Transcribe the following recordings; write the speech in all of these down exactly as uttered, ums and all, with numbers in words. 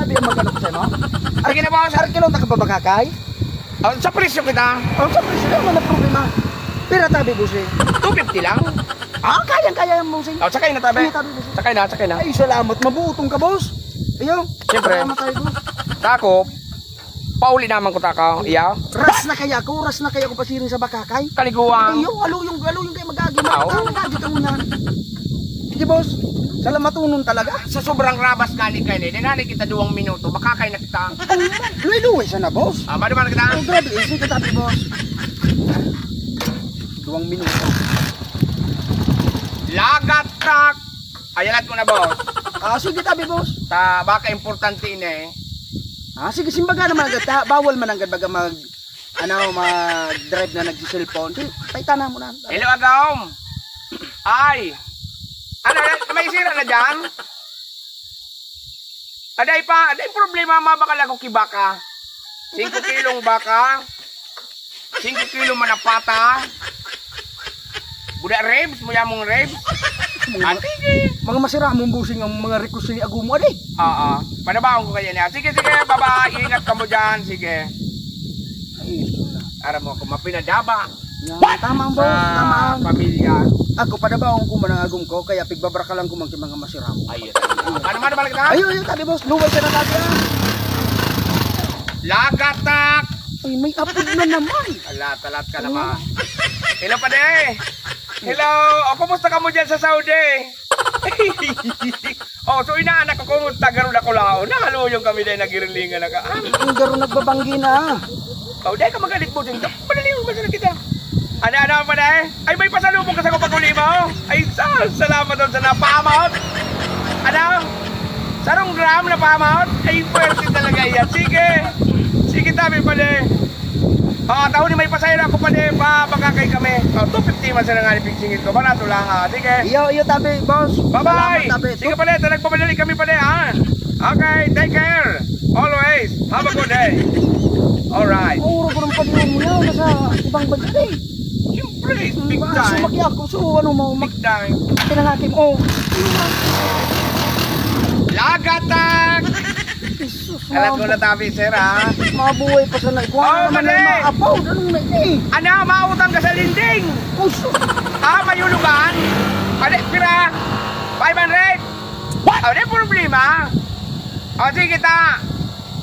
Di ang magano ko sa'yo, no? Sige na, boss. Arkilon na ka pa ba, Kakay? Oh, sa presyo kita. Oh, sa presyo, wala problema. Pira tabi, boss, eh? Two fifty lang. Ah, kayang-kaya, boss, eh. Oh, sakay na, tabi. Sige, tabi, boss. Sakay na, sakay na. Ay, salamat. Mabuotong ka, boss. Ayaw. Siyempre. Salamat tayo, boss. Tako, pauli naman ko, tako. Iya. Ras na kaya ako, ras na kaya ako pasiring sa bakakay. Kaliguan. Ayaw, aluyong, aluyong kayo mag-agi. Aw. Mag-agi ka muna. Sige, boss. Salamatonon talaga. Sa sobrang rabas gani kayo, eh. Dinali kita duwang minuto. Baka kayo na kita. Luwi-luwi siya na, boss. Ah, mano man kita? Oh, grabe, eh. Sige, tabi, boss. Duwang minuto. Lagatak! Ayalat ko na, boss. Ah, sige, tabi, boss. Ta, baka importante ini, eh. Ah, sige, simbaga naman agad ta. Bawal man agad baga mag, ano, mag-drive na nagsi-cellphone. Sige, paitana mo na. Hello, Agom. Ay. Ano, may sira na dyan? Aday pa, aday problema, mabakal ako ki baka. Singko kilong baka. Singko kilo manapata. Buda ribs, mo yamong ribs. Mga, ah, sige. Mga masira mong busing ang mga request ni Agumo, adi. Oo. Panabaon ko kaya niya. Sige, sige, baba. Ingat ka mo dyan. Sige. Ay, sus. Aram mo ako, mapinadaba. Yan, tama ang boss, tama ang pamilya. Ako, panabaon ko man ang agom ko, kaya pigbabara ka lang ko man ki mga masira mo. Ayun. Ano man, balik na? Ayun, ayun, tabi, boss. Luway ka na, tabi, ah. Lagatak! Ay, may apod na naman. Ala, talat ka naman. Hello, pade. Hello. O, kumusta ka mo dyan sa Saudi? O, so inaanak ko, kumusta? Garo na kulaon. Nahaluyong kami dahil nagirilingan na ka. Ah, ang garo nagbabanggi na. O, dahil ka magalit mo din. Madali mo, masala kita. Ano, ano, pade? Ay, may pasalubong ka sa kapag-uli mo? Ay, sa, salamat daw sa napamot. Ano? Sarong gram na pamot? Ay, pwerte talaga yan. Sige. Sige, tabi, pade. Ah, taon ni may pasahero ako, pade. Pa, baka kay kami. O, two fifty man sa nangalipig singil ko. Barato lang, ah. Sige. Iyo, iyo, tabi, boss. Bye-bye. Salamat, tabi. Sige, pade. Ta, nagpamadali kami, pade, ha? Okay, take care. Always. Have a good day. Alright. Mauro ko ng pagmumuya. Nasa ibang bansa, eh. Siyempre, big time. Sumakya ako. So, ano mo, mak- Big time. Pinangaki mo. Oh. Lagatak! Jesus, Alam ko mabo-, na tabi, sir, ha? Mabuhay pa sana. Ikuha Oo, na naman mali. Ang mga apaw. Anong na ini? Ano, mautang ka sa lending? Puso. Ah, mayulugan? Ano, pira? Five hundred? What? Ano yung problema? O, sige, ta.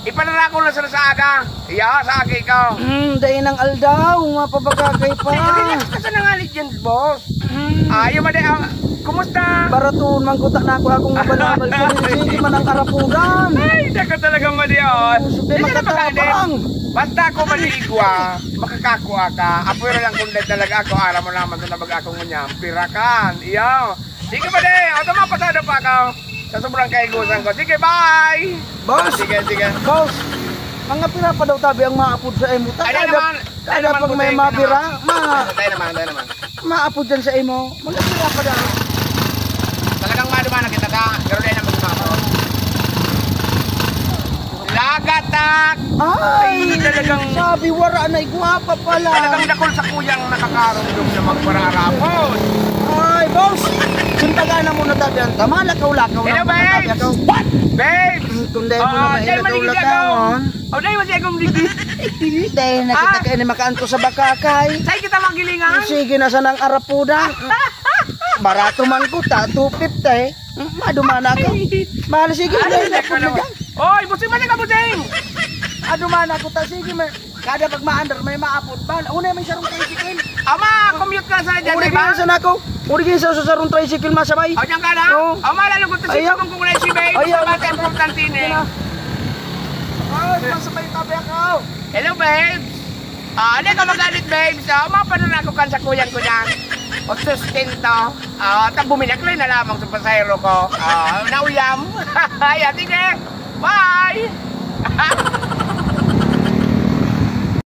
Ipanara ko na sa aga. Iya, sa aki ko. Hmm, dai nang aldaw, mapapagagay pa. Relax ka sa nangalit yan, boss. Hmm. Ayaw, madi, ah, kumusta? Baraton, mangkuta na ako, akong mabalabal ko. Sige man ang karapudan. Ay, naku talaga, madi, oh. Puso, Hindi na makatapang. Basta ako maligo, ah. Makakakua ka. Apoy na lang kung dahil talaga ako. Aram mo naman sa nabag ako ngunyan. Pirakan. Iyo. Sige, madi. Ato mapasado pa ako. Sa sobrang kaigusan ko. Sige, bye! Boss! Ah, sige, sige. Boss! Mga pira pa daw tabi ang maapod sa imo. Ay, di naman. Ay, kada naman, pag may mabira, ma-, Ay, naman, ay, naman. Maapod dyan sa imo. Mga pira pa daw. Talagang maduman na kita ka. Pero di naman maapod. Lagatak! Ay, Ay, talagang sabi, wara na, gwapa pala. Talagang dakul sa kuyang nakakarundong na magpararapon. Ay, boss! Sintaga na muna tabi ang tama, lakaw-lakaw Hello, lang muna tabi babes! Ako. What? Babes! Kung dahil mo Oh, naman dahil ilakaw-lakaw, maligid ako. Oh, dahil mali akong ligid. Dahil nakita Ah? Kayo ni makaanto sa bakakay. Saan kita magilingan? Sige na sanang arapuda. Barato man ko, ta, two fifty. Madumana ka. Mahal, sige, Ay, dahil ako na naman. Dyan. Oy, busing man ka, busing! Madumana ko, ta, sige, may, kada pag maandar, may maapod ba? Una, may sarong tricycle. Ama, commute ka sa dyan, Uri di ba? Ka sa nako. Uri ka sa, sa sarong tricycle, masabay. O, dyan ka na? Oo. Ama, lalo ko to si Ayaw. Kung kung na si Bay. Ayaw. Basta importante ni. Yan na. Ay, masabay tabi ako. Hello, babes. Ah, ano ka magalit, babes? Ah, mapanan ako kan sa kuyang ko niya. O sustento. Ah, ta buminak na lamang sa pasahero ko. Ah, nauyam. Ay, sige. Bye!